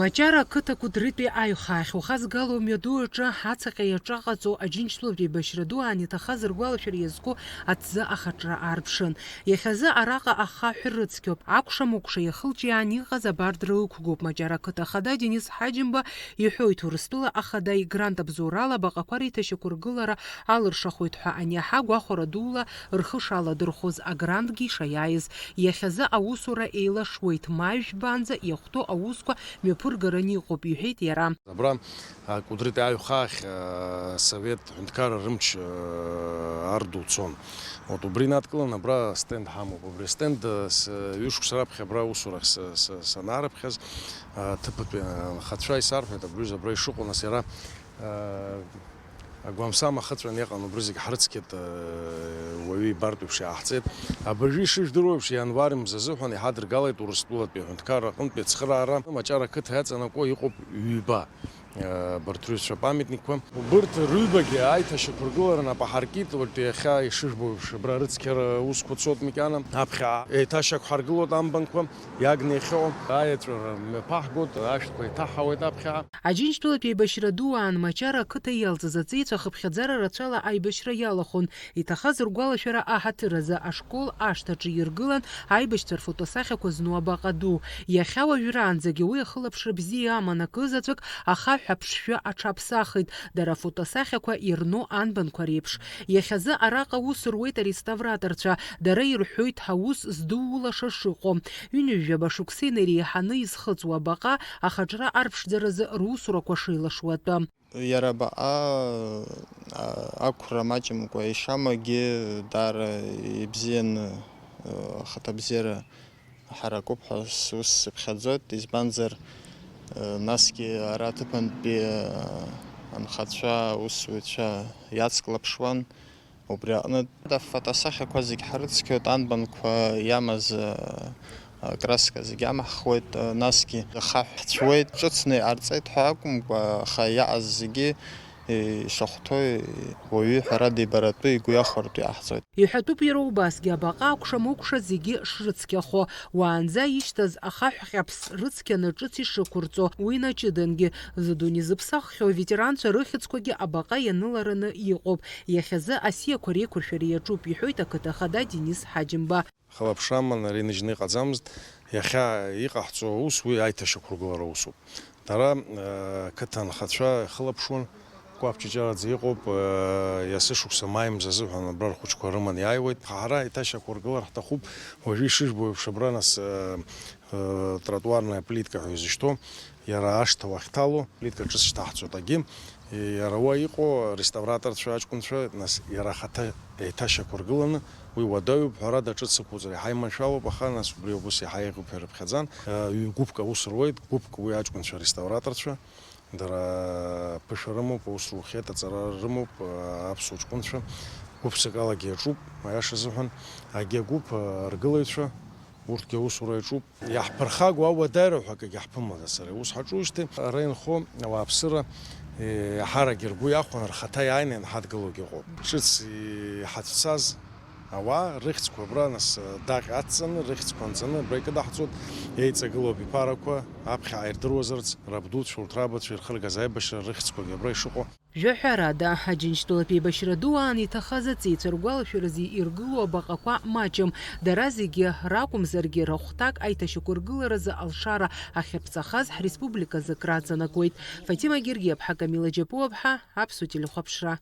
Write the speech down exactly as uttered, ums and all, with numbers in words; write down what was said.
Маҷара ақыҭа Кәыдрытәи аҩхаахь уахазгало амҩаду аҿы ацаҟьа иаҿаҟаҵо Аџьынџьтәылатәи еибашьра ду аан иҭахаз ргәалашәара иазку аҭӡы ахаҿра аарԥшын. Иахьазы араҟа ахаҳә рыцқьоуп, акәша-мыкәша иахылҿиаан иҟаз абар дрылықәгоуп. Маҷара ақыҭа ахада Денис Ҳаџьымба иҳәоит, Урыстәыла ахада игрант абзоурала абаҟақәа реиҭашьақәыргылара алыршахоит ҳәа аниаҳа, гәахәара дула рхы шаладырхәоз агрантгьы ишаиааиз. Иахьазы аусура еилашуеит, маи жәбанӡа иахәҭоу аусқәа мҩаԥыргараны иҟоуп, иҳәеит иара. Абра, а, Кәыдрытәи аҩхаахь, а, Совет ҳәынҭқарра рымч, а, арду цон. Вот убри инадкыланы абра стенд ҳамоуп. Убри астенд, а, с-, ҩышықәса раԥхьа абра аусурахь с-, с-, санаарыԥхьаз, а, ҭыԥатәи, а, анхацәа исарҳәеит, абри аҩыза абра ишыҟоу, нас иара, а, агәамсам ахыҵәан иҟан, убри зегь ҳрыцқьеит, э, уаҩы ибартә еиԥш иааҳҵеит. Абыржәы ишыжәдыруа еиԥш, ианвар мза азыҳәан иҳадыргалеит Урыстәылатәи аҳәынҭқарра аҟынтәи ацхыраара. Маҷара ақыҭа иаҵанакуа иҟоуп ҩба, э, абарҭ рҩызцәа памятникқәа. Убырҭ рыҩбагьы аиҭашьақәыргылара нап аҳаркит, уажәтәи иахьа ишыжәбо еиԥш, абра арыцқьара аусқәа цоит макьана. Аԥхьа еиҭашьақәҳаргылоит амбанқәа, иагны иахьыҟоу. Аиаҵәара мҩаԥаҳгоит, ашәҭқәа еиҭаҳҳауеит аԥхьа. Аџьынџьтәылатәи еибашьра ду аан Маҷара ақыҭа иалҵыз аҵеицәа хыԥхьаӡара рацәала аибашьра иалахәын, иҭахаз ргәалашәара аҳаҭыр азы ашкол ашҭаҿы иргылан аибашьцәа рфотосахьақәа зну абаҟа ду. Иахьа уажәраанӡагьы уи ахылаԥшра бзиа аман, акы заҵәык ахаҳә аԥшшәы аҽаԥсахит, дара афотосахьақәа ирну анбанқәа реиԥш. Иахьазы араҟа аус руеит ареставраторцәа, дара ирҳәоит ҳаус здуулаша шыҟоу. Ҩынҩажәаба шықәса инареиҳаны изхыҵуа абаҟа ахаҿра арԥшӡаразы русурақәа шеилашуа атәы. Иара абаҟа, а, ақәра маҷымкәа ишамагьы даара ибзианы, а, ахаҭабзиара ҳаракуп ҳәа сус сыԥхьаӡоит, избанзар, а, насгьы ара аҭыԥантәи, а, анхацәа, аусзуҩцәа иацклаԥшуан. Убри аҟнытә, афотосахьақәа зегь ҳрыцқьоит, анбанқәа иамаз, а, акраска зегь амаҳхуеит, а, насгьы ахаҳә ҳцәуеит, ҿыцны иҟарҵеит ҳәа акәымкәа, аха иаҟаз зегьы, э, ишахәҭоу, уаҩы ҳәарада ибаратәы, игәы иахәартә иҟаҳҵоит. Иҳәатәуп иара убасгьы абаҟа акәша-мыкәша зегьы шрыцқьахо, уаанӡа ишьҭаз ахаҳә ҟьаԥс рыцқьаны ҿыц ишықәырҵо, уи наҷыдангьы. Зыдунеи зыԥсаххьоу аветеранцәа рыхьӡқәагьы абаҟа ианылараны иҟоуп. Иахьазы асиақәа реиқәыршәара иаҿуп, иҳәоит ақыҭа ахада Денис Ҳаџьымба. Хылаԥшра аман, ари ныжьны иҟаӡамызт. Иахьа иҟаҳҵо аус, уи аиҭашьақәыргылара усуп. Дара, э, қыҭа анхацәа ихылаԥшуан, кәаԥ ҷыҷараӡа иҟоуп, э, иасышықәса маи мза азыҳәан абра рхәыҷқәа рыманы иааиуеит. Ҳара аиҭашьақәыргылар ҳҭахуп, уажәы ишыжәбо еиԥш абра нас, э, э, тротуарная плитка ҳәа изышьҭоу, иара ашҭа уахьҭало, плитка ҿыц шьҭаҳҵоит, агьы, иара уа иҟоу ареставраторцәа аҷкәынцәа, нас иара ахаҭа еиҭашьақәыргыланы, уи уадаҩуп, ҳәарада, ҿыц ықәуҵар иаҳа иманшәалоуп, аха нас убри убас иаҳа еиӷьуп ҳәа ирыԥхьаӡан. Ҩ-гәыԥк аус руеит, гәыԥк уи аҷкәынцәа реставраторцәа, дара ԥышәа рымоуп, аус рухьеит, аҵара рымоуп, аԥсуа ҷкәынцәа, гәыԥсык алагьы иаҿуп, аиаша азыҳәан, агьа гәыԥ, аргылаҩцәа, урҭгьы аусура иаҿуп. Иаҳԥырхагоу ауадаҩра ҳәа акгьы ҳԥымлаӡац, ара иус ҳаҿуижьҭеи. Ара инхо ауааԥсыра, е, аҳарагьы ргәы иахәан, рхаҭа иааины ианҳадгылогьы ыҟоуп. Ҿыц иҳацәцаз ауаа рыхьӡқәа абра, нас, даҟьа адҵаны, рыхьӡқәа анҵаны абра икыдаҳҵоит, еиҵагылоу абиԥарақәа, аԥхьаҟа ирдыруазарц, рабдуцәа, урҭ рабацәа ирхыргаз аибашьра рыхьӡқәагьы абра ишыҟоу. Жәаҳәарада, Аџьынџьтәылатә еибашьра ду аан иҭахаз аҵеицәа ргәалашәаразы иргылоу абаҟақәа маҷым. Дара зегьы ракәымзаргьы, рахәҭак аиҭашьақәыргыларазы алшара ахьырԥҵахаз ҳреспубликазы краҵанакуеит. Фатима Гергиаԥҳа, Камила Џьапуаԥҳа, Аԥсуа телехәаԥшра.